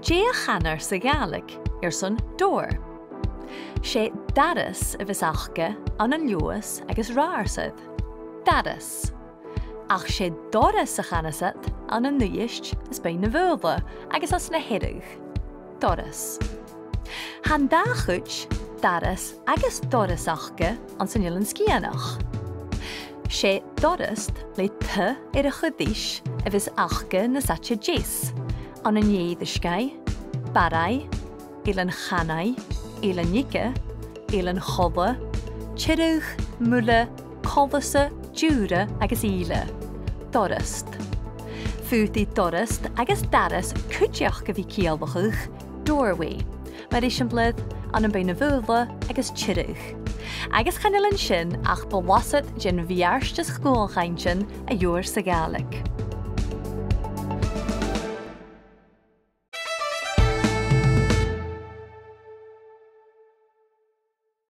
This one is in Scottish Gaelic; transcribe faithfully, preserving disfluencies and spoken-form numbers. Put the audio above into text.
Dè a chanar sa Ghàidhlig airson door? 'S e doras a bhios aca ann an Leòdhas agus Ratharsair. Doras. Ach 's e doras a chanas iad ann an Uibhist is Beinn na Faoghla agus anns na Hearadh. Doras. Tha an dà chuid, doras agus doras aca anns an Eilean Sgitheanach. 'S e doras le T air a' chuid a bhios aca nas fhaide deas, ann an Èirisgeigh, Barraigh, Eilean Chanaigh, Eilean Nighe, Eilean Cholla, Tiriodh, Muile, Colbhasa, Diùra agus Ìle. Doras. Faodaidh doras agus doras cuideachd a bhith a' ciallachadh doorway, mar eisimpleir ann am Beinn na Faoghla agus Tiriodh. Agus chan eil an sin ach blasad den bheartas dhualchainntean a gheibhear sa Ghàidhlig.